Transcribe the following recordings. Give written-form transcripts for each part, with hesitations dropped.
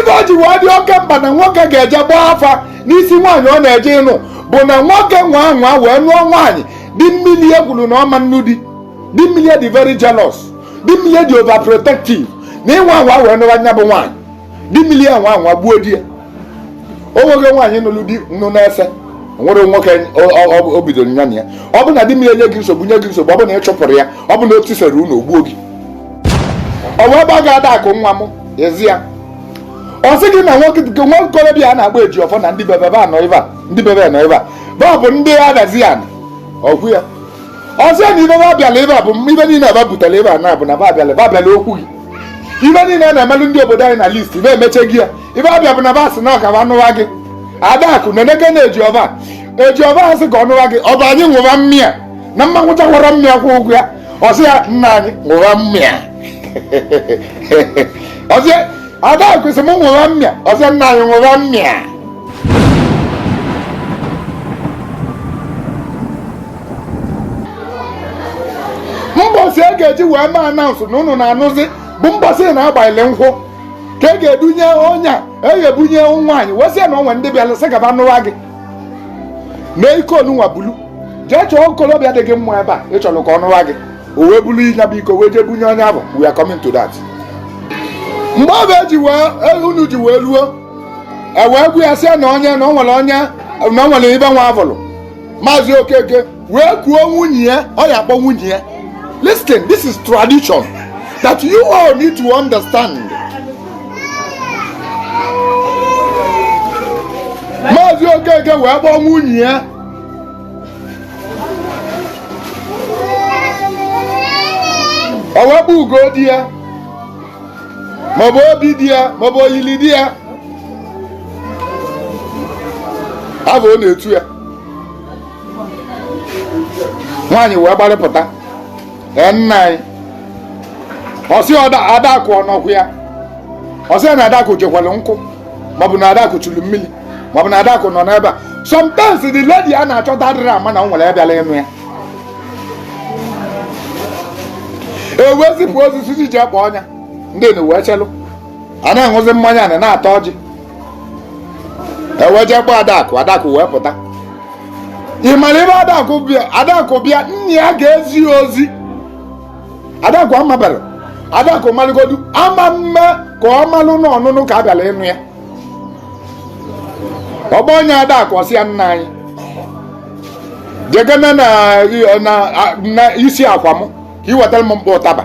Ife o ji wee dị oke mkpa na nwoke ga-eje gbaa afa n'isi nwaanyị ọ na-eje ịnụ bụ na nwoke nwa nwa wee nụọ nwaanyị di mmiri ekwuru na ọma nnu di, di mmiri dị very jealous, di mmiri dị overprotective, na ịnwa nwa wee nụwa nya bụ nwaanyị, di mmiri anwa anwa gbuo di ya. O nweghị nwaanyị nụrụ di nụ na-ese nwere nwoke o bidoro nya na ya. Ọ bụ na di mmiri enye gị nsogbu, nye gị nsogbu, ọ bụ na ị chụpụrụ ya, ọ bụ na o tisere unu, ogbuo gị. Ọ wee gba gị Adakụ nwa m ezi ya, ọ sị gị na nwoke nwokorobịa a na-agba Ejiọfọ na ndị bebe anọ ebe a, ndị bebe nọ ebe a ba bụ ndị adazi anị ọgwụ ya. Ọ sị na ibe ba bịala ebe a bụ ibe niile aba butere ebe a na bụ na ba bịala ba bịala okwu gị, ibe niile a na-emelụ ndị obodo anyị na list ibe emeche gị ya, ibe abịa bụ na ba sị na ọka ba nụwa gị. Adakụ neneke na Ejiọfọ Ejiọfọ a sị ka ọ nụwa gị, ọ bụ anyị ṅụwa mmịa na mmanwụ chawara mmịa kwụ ụgwọ ya. Ọ sị ya nna anyị ṅụwa mmịa. Ọ sị Adakụ sị m ṅụwa mmịa, ọ sị nna anyị ṅụwa mmịa. Mbọsị a ga-eji wee mee announce na unu na-anụzi bụ mbọsị na-agbaili nkwụ ka e ga-edunye onye a e ga-ebunye nwaanyị wee sị ya na onwe ndị bịara sị gaba nụwa gị mee ike onunwa bulu jee chọọ okolobịa dị gị mma ebe a ị chọrọ ka ọ nụwa gị, o wee bulu ịnya bụ iko wee jee bunye onye ahụ. We are coming to that. Mgbe ọ bụ eji wee unu ji wee ruo e wee gwu ya sị ya na onye na o nwere onye na o nwere ibe nwa avụlụ Maazị Okeke wee kuo nwunye ya, ọ ya akpọ nwunye ya. Listen, this is tradition that you all need to understand. Maazị Okeke wee kpọọ nwunye ya, ọ wee kpọọ ugo di ya maọbụ obi di ya maọbụ oyili di ya abụ ọ na-etu ya. Nwaanyị wee gbalịpụta, ee nna anyị, ọsị Adakụ ọnọkwụ ya, ọsị ya na Adakụ jekwara nkụ maọbụ na Adakụ chụrụ mmiri maọbụ na Adakụ nọ n'ebe a. Sometimes the lady a na-achọta adịrị ama na o nwere ebịala ịnụ ya. E wee zipụ ozi si jee kpọọ ọnya, ndị na wee chelụ a na-aṅụzi mmanya na na-ata ọjị. E wee jee kpọọ Adakụ, Adakụ wee pụta. Ị mara ebe Adakụ bịa? Adakụ bịa, nna ya ga-ezi ya ozi. Adakụ amabara, Adakụ malụgodu ama mme ka ọ malụ na ọnụnụ ka a bịara ịnụ ya. Ọgbọ onye Adakụ ọsị ya nna anyị jegene na isi akwa m ka ị wetara m mkpụ ụtaba.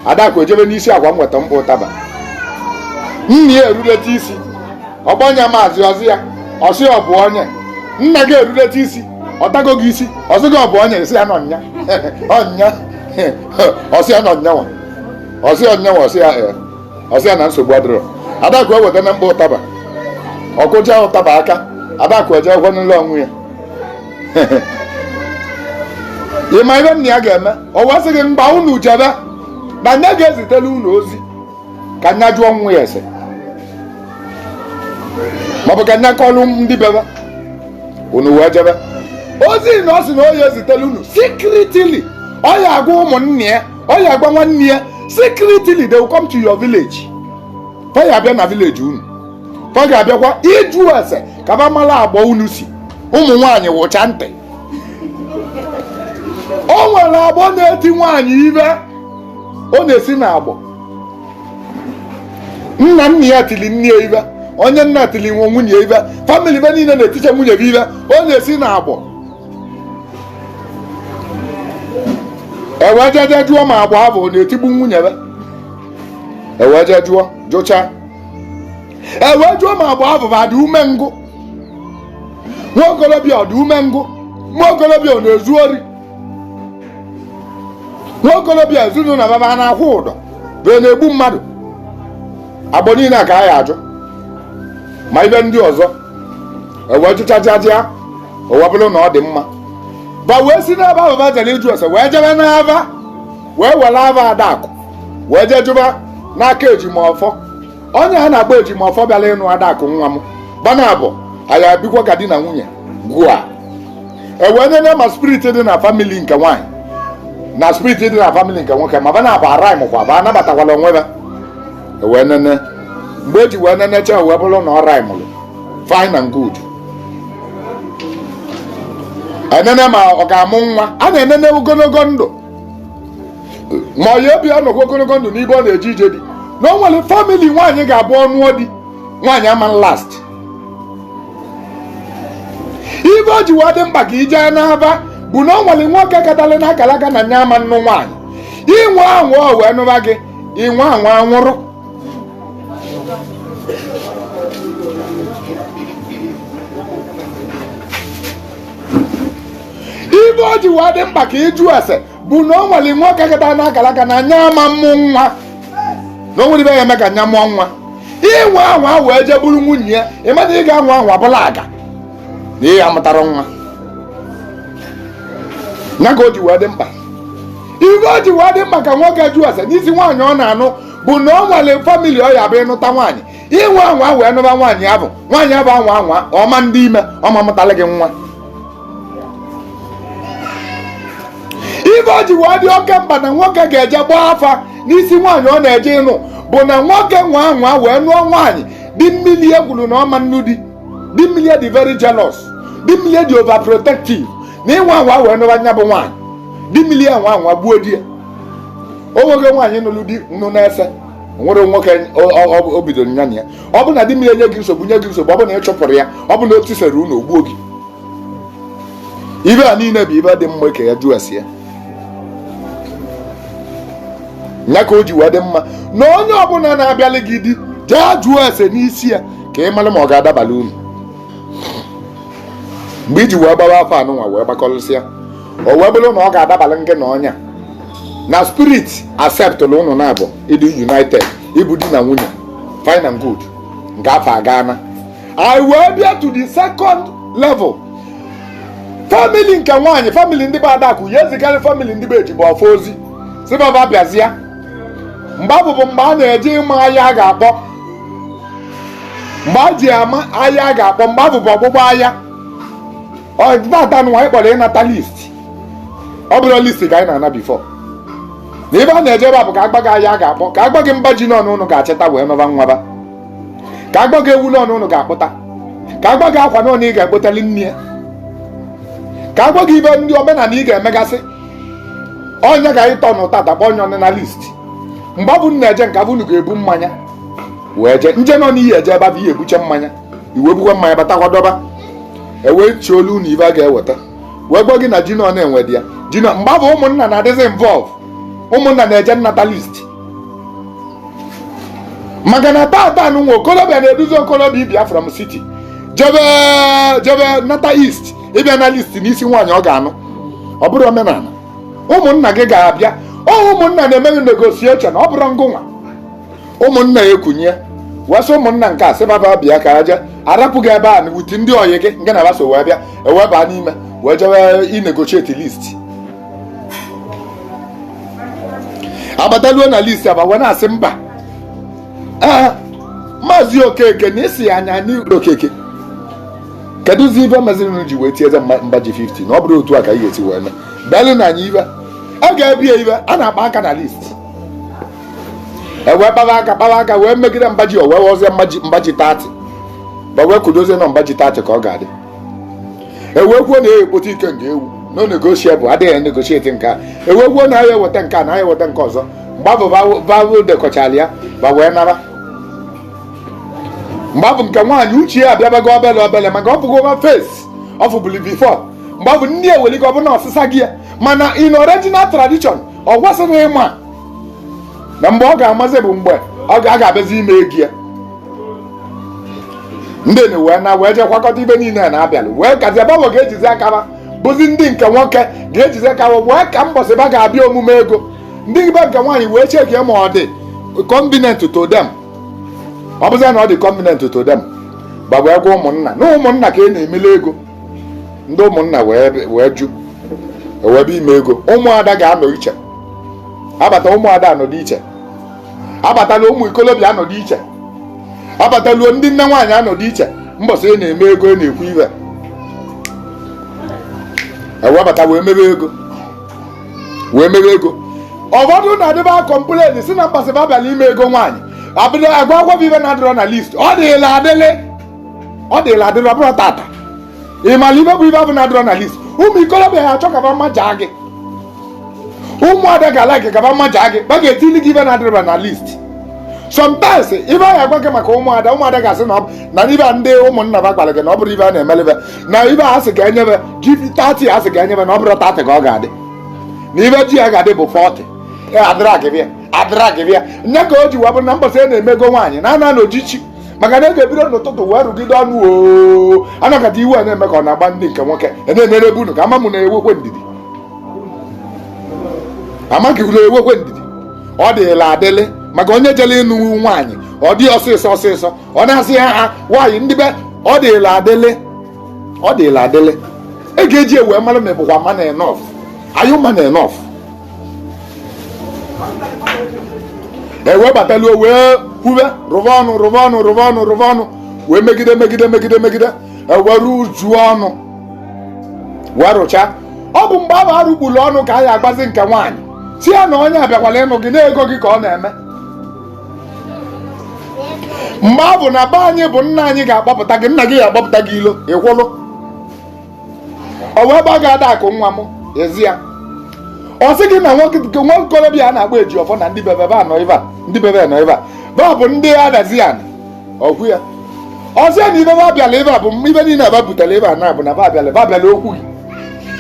Adakụ ejebe n'isi akwa m weta mkpụ ụtaba. Nna ya eruleta isi, ọgbọnya maazị ọzị ya ọsị ọ bụ onye nna gị eruleta isi, ọ tago gị isi, ọsị gị ọ bụ onye isi ya nọ nya ọnya, ọsị ya nọ nyanwa, ọsị ya nyanwa, ọsị ya ee, ọsị ya na nsogbu adịrọ. Adakụ eweta na mkpụ ụtaba, ọkụcha ụtaba aka, Adakụ eje ekwe n'ụlọ onwe ya. Ị ma ihe nna ya ga-eme? Ọ wee sị gị mgba unu jebe na nya ga-ezitela unu ozi ka nya jụọ nwa ya ese maọbụ ka nya kọlụ ndị bebe unu wee jebe ozi na ọ sị na o ya ezitela unu secretly. Ọ ya agwa ụmụnne ya, ọ ya agwa nwanne ya secretly. They will come to your village. Fa ya abịa na village unu, fa ga-abịakwa ịjụ ese ka fa mara agbọ unu si. Ụmụ nwaanyị wụcha ntị, o nwere agbọ na-eti nwaanyị ibe, ọ na-esi na agbọ nna nna ya tili nne ya ibe, onye nna tili nwe nwunye ibe, family be niile na-etiche nwunye gị ibe, ọ na-esi na agbọ. Ewee jeje jụọ ma agbọ ahụ ọ na-etigbu nwunye be, ewee je jụọ jụcha, ewee jụọ ma agbọ ahụ adị umengwụ, nwaokorobịa ọ dị umengwụ, nwaokorobịa ọ na-ezu ori, nwaokorobịa ezinụlọ baba na-akwụ ụdọ bụ na-egbu mmadụ. Agbọ niile a ka a ya ajụ ma ibe ndị ọzọ ewee jụchachachịa, o wee bụrụ na ọ dị mma ba wee si n'ebe ahụ ba jere ịjụ ese wee jebe n'ava wee were ava Adakụ wee jee jụba n'aka Ejimọfọ. Onye a na-akpọ Ejimọfọ bịara ịnụ Adakụ nwa m bana abụ anyị abikwa ka di na nwunye gụa. Ewee nye ma spirit dị na family nke nwaanyị na spirit dị na family nke nwoke ma bana abụ araimụkwa ba anabatakwala onwe ba. Ewee nene Mgbe eji wee nenecha, wee bụrụ na ọ rhymelụ fine and good. Enene ma ọ ga-amụ nwa, a na-enene ogologo ndụ, ma ọ ya ebi anọkwa ogologo ndụ n'ibe ọ na-eje ije di. Na o nwere family nwaanyị ga-abụ ọnụọ di, nwaanyị ama last. Ibe o ji wee dị mkpa ka ije n'aba bụ na o nwere nwoke katara n'akara aka na nya ama nnụ nwaanyị. Inwe anwụ o wee nụba gị, inwe anwụ anwụrụ. Ibe o ji wee dị mkpa ka ịjụ ese bụ na o nwere nwoke katara n'akara aka na nya ama mmụ nwa, na o nwere ibe ya eme ka nya mụọ nwa. Inwe anwa wee jee bụrụ nwunye ya, ịmana ị ga-anwa anwa bụla aga na ị amụtara nwa ya. Ka o ji wee dị mkpa, ibe o ji wee dị mkpa ka nwoke jụọ ese n'isi nwaanyị ọ na-anụ bụ na o nwere family ọ ya bụ ịnụta nwaanyị, inwe anwa wee nụba nwaanyị abụ, nwaanyị abụ anwa anwa ọma ndị ime ọma mụtara gị nwa. Ibe o ji wee dị oke mkpa na nwoke ga-eje gbaa afa n'isi nwaanyị ọ na-eje ịnụ bụ na nwoke nwa anwa wee nụọ nwaanyị di mmiri egwuru na ọma nnu di, di mmiri dị very jealous, di mmiri dị overprotective, na ịnwa anwa wee nụba nya bụ nwaanyị, di mmiri anwa anwa gbuo di ya. O nweghị nwaanyị nụrụ di nụ na-ese nwere nwoke o bidoro nya na ya. Ọ bụ na di mmiri enye gị nsogbu, nye gị nsogbu, ọ bụ na ị chụpụrụ ya, ọ bụ na o tisere unu, ogbuo gị. Ibe a niile bụ ibe dị mma ka ya jụọ esi ya. Ya ka o ji wee dị mma na onye ọbụla na-abịalị gị di, jee jụọ ese n'isi ya ka ị mara ma ọ ga-adabala unu. Mgbe iji wee gbawa afọ anụnwa wee gbakọlụsịa, o wee bụrụ na ọ ga-adabala gị na ọnya na spirit acceptụlụ unu na-abụ ịdị united, ịbụ di na nwunye, fine and good. Nke afọ agaana, I wee bịa to the second level. Family nke nwaanyị, family ndị be Adakụ ya ezikarị family ndị be Ejigbo ọfọ ozi si baba bịazịa. Mgbe abụbụ mgbe a na-eje ịma ahịa a ga-akpọ, mgbe a ji ama ahịa a ga-akpọ, mgbe abụbụ ọgbụgba ahịa tata nwa anyị kpọrọ ịnata list. Ọ bụrụ list ka anyị na-ana before, na ebe a na-eje ebe a bụ ka agba gị ahịa a ga-akpọ, ka agba gị mba ji n'ọnụ ụnụ ga-achịta wee nọba nwaba, ka agba gị ewu n'ọnụ ụnụ ga-akpụta, ka agba gị akwa n'ọnụ ị ga-ekpotali nne ya, ka agba gị ibe ndị omenala ị ga-emegasị. Ọnya ga anyị tọ n'ụtata kpọ onye ọnụ na list. Mgbe ọ bụ na-eje nke abụ, unu ga-ebu mmanya wee jee nje nọ n'iyi eje ebe abụ ihe ebuche mmanya, iwe bukwa mmanya batakwa dọba, ewee chi olu unu ibe a ga-eweta wee gwa gị na ji nọ na-enwe dị ya ji nọ. Mgbe abụ ụmụnna na-adịzi involve, ụmụnna na-eje nnata list, maka na tata nwa okolobịa na-eduzi okolobịa ịbịa from city jebe jebe nata east ịbịa na list n'isi nwaanyị ọ ga-anụ. Ọ bụrụ omenala, ụmụnna gị ga-abịa. Ọ ụmụnna na-emeghị negotiation, ọ bụrụ ngụnwa ụmụnna ya ekunye wee sị ụmụnna nke a sị baba bịa ka aja arapụ gị ebe a wuti ndị oyi gị nke na baso wee bịa, ewee baa n'ime wee jewe inegotiate list. Abataluo na list aba wee na-asị mba, ee, Maazị Okeke na isi anya n'ụlọ Okeke, kedụzi ibe meziri unu ji wee tieze mba ji 50? Na ọ bụrụ otu a ka anyị ga-esi wee mee, bịalụ na anyị ibe a ga-ebie ibe a na-akpa aka na list. Ewee kpawa aka, kpawa aka, wee megide mba ji, o wee ghọzie mba ji 30, ba wee kudozie na mba ji 30 ka ọ ga-adị. Ewee kwuo na ya ekpote ike nke ewu no negotiable, adịghị negotiate nke a. Ewee kwuo na ya eweta nke a, na ya eweta nke ọzọ. Mgbe abụ bavụ dekọchara ya, ba wee nara. Mgbe abụ nke nwaanyị uche ya abịabago obele obele, maka ọ bụgo over face ọ fụbuli before. Mgbe abụ ndị ewelike ọ bụ na ọsịsa gị ya, mana in original tradition ọ gwasịrị ịma na mgbe ọ ga-amazi bụ mgbe ọ ga-abịazi ime ego ya. Ndị na wee na wee jee kwakọta ibe niile na-abịalụ wee kazi agbanwe ga-ejizi akaba bụzi ndị nke nwoke ga-ejizi akaba wee ka mbọsị ba ga-abịa omume ego. Ndị be nke nwaanyị wee chekie ma ọ dị convenient to them. Ọ bụzi na ọ dị convenient to them, ba wee gwa ụmụnna na ụmụnna ka ị na-emele ego. Ndị ụmụnna wee jụ, wee bịa ime ego. Ụmụada ga-anọ iche, abata ụmụada anọdụ iche, abatala ụmụ ikolobịa anọdụ iche, abataluo ndị nne nwaanyị anọdụ iche. Mbọsị ị na-eme ego, ị na-ekwu ibe ewebata wee mebe ego, wee mebe ego. Ụfọdụ na-adịba complain si na mbọsị abịala ime ego nwaanyị. Abụrụ agwa agwa bụ ibe na-adịrọ na list. Ọ dịla adịlị, ọ dịla adịlị, ọ bụrụ tata. Ị mara ibe bụ ibe bụ na-adịrọ na list? Ụmụ ikolobịa ya achọ kaba mmaja gị, ụmụada ga-ala gị kaba mmaja gị, ba ga-etili gị ibe na-adịrọ na list. Sometimes ibe a ga-agwa gị maka ụmụada, ụmụada ga-asị na na ibe a ndị ụmụnna ba gwara gị na ọ bụrụ ibe a na-emelebe na ibe a sị ka enyebe ji 30, a sị ka enyebe na ọ bụrụ 30 ka ọ ga-adị, na ibe ji ya ga-adị bụ 40. Adịra gị bịa, adịra gị bịa nne ka o ji wee bụ na mbọsị a na-emego nwaanyị na ana n'ojichi, maka na ị ga-ebido n'ụtụtụ wee rụgide ọnụ oo, anakọta iwe a na-eme ka ọ na-agba ndị nke nwoke na-enere ebe unu ka ama m na-ewekwe ndidi, amaghị ewekwe ndidi. Ọ dịla adịlị maka onye jere ịnụ nwaanyị, ọ dị ọsịsọ ọsịsọ, ọ na-asị ha ha nwaanyị ndị be. Ọ dịla adịlị, ọ dịla adịlị. Ị ga-eji ewe mara ma ị bụkwa man enough. Are you man enough? Ewebataluo wee kwube, rụba ọnụ, rụba ọnụ, rụba ọnụ, rụba ọnụ, wee megide, megide, megide, megide, ewere uju ọnụ wee rụchaa. Ọ bụ mgbe ahụ arụkpuru ọnụ ka anyị agbazi nke nwaanyị, si ya na onye abịakwala ịnụ gị na ego gị ka ọ na-eme. Mgbe ọ bụ na be anyị bụ nna anyị ga-akpọpụta gị, nna gị ga-akpọpụta gị ilo ịkwụlụ, ọ wee gba gị ada akụ nwa m ezi ya. Ọ sị gị na nwoke nwokorobịa a na-akpọ Ejiọfọ na ndị bebe ba nọ ibe a, ndị bebe nọ ibe a, ba bụ ndị adazi anị ọgwụ ya. Ọ sị ya na ibe ba bịala ibe a bụ ibe niile aba butere ibe a na bụ na ba bịala, ba bịala okwu gị,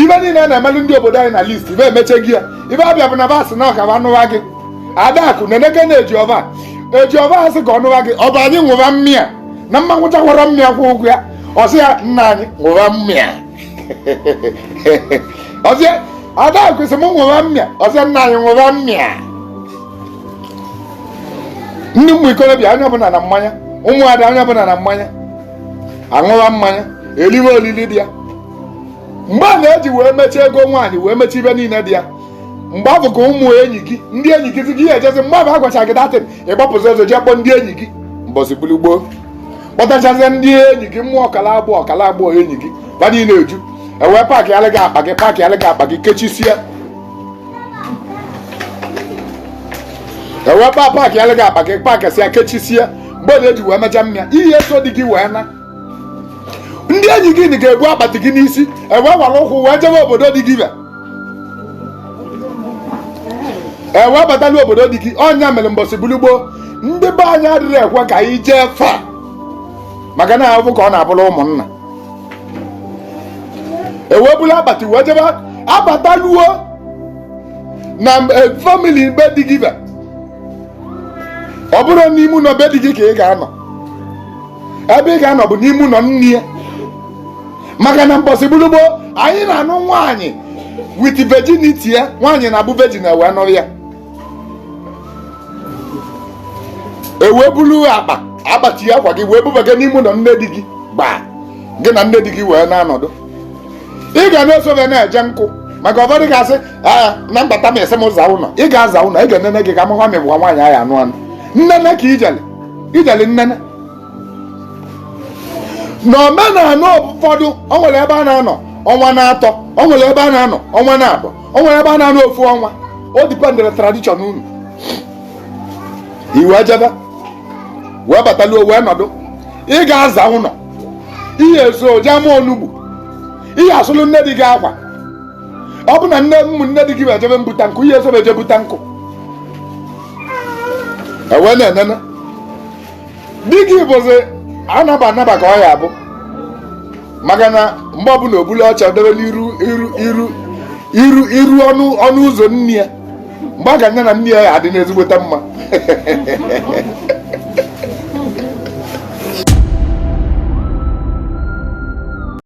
ibe niile a na-emelụ ndị obodo anyị na list ibe emeche gị ya. Ibe abịa bụ na ba sị na ọka ba nụwa gị. Adakụ neneke na Ejiọfọ Ejiọfọ a sị ka ọ nụwa gị, ọ bụ anyị ṅụwa mmịa na mma nwụchakwara mmịa kwụ ụgwọ ya. Ọ sị ya nna anyị ṅụwa mmịa. Ọ sị Adakụ sị m ṅụwa mmịa. Ọ sị nna anyị ṅụwa mmịa. Ndị ụmụ ikorobịa anya ọbụla na mmanya, ụmụada anya ọbụla na mmanya, aṅụwa mmanya, eliwe olili dị ya. Mgbe a na-eji wee mechie ego nwaanyị, wee mechie ibe niile dị ya, mgbe ahụ ka ụmụ enyi gị, ndị enyi gị gị ejezi. Mgbe ahụ agwacha gị datin, ịgbapụzi ọzọ jee kpọọ ndị enyi gị mbọsị bulu gboo, kpọtachazie ndị enyi gị, mmụọ ọkala agbụọ ọkala agbụọ enyi gị ba niile eju, ewee paakị alị gị akpa gị, paakị alị gị akpa gị kechisie, ewee pa paakị alị gị akpa gị, paakịsịa kechisie. Mgbe ọ na-eji wee mecha mmịa ihe eso dị gị wee na ndị enyi gị ga-ebu akpati gị n'isi, ewee wara ụkwụ wee jebe obodo dị gị bịa, ewee batala obodo dị gị. Ọnya mere mbọsị bulu gboo ndị be anyị adịrị ekwe ka anyị jee fa, maka na ahụhụ ka ọ na-abụrụ ụmụnna. Ewee bulu akpati wee jebe, abataluo na family be di gị bịa, ọ bụrụ n'ime ụlọ be di gị ka ị ga-anọ, ebe ị ga-anọ bụ n'ime ụlọ nne ya, maka na mbọsị bulu gboo anyị na-anụ nwaanyị with virginity ya, nwaanyị na-abụ virgin ewee nụrụ ya, ewee bulu akpa akpati akwa gị wee bubaga n'ime ụlọ nne di gị, gbaa gị na nne di gị wee na-anọdụ. Ị ga na-esobe na-eje nkụ, maka ụfọdụ ga-asị aa na mbata m esi m za ụlọ, ị ga-aza ụlọ, ị ga-enene gị ka amụkwa m ịbụkwa nwaanyị ahụ anụ anụ nnene ka ijele ijele nnene. Na omenala ụfọdụ, o nwere ebe a na-anọ ọnwa na-atọ, o nwere ebe a na-anọ ọnwa na-abụ, o nwere ebe a na-anọ ofu ọnwa. O dipendere tradition unu. I wee jebe wee bataluo wee nọdụ, ị ga-aza ụlọ, ihe eso jee mụọ onugbu, ihe asụlụ nne di gị akwa, ọ bụ na nne ụmụnne di gị wee jebe mbuta nkụ, ihe eso eje buta nkụ, ewee na-enene di gị bụzi anaba anaba ka ọ ya abụ, maka na mgbe ọbụla obulu ọcha debe n'iru iru iru iru iru ọnụ ọnụ ụzọ nne ya, mgbe a ga-anya na nne ya adị n'ezigbote mma.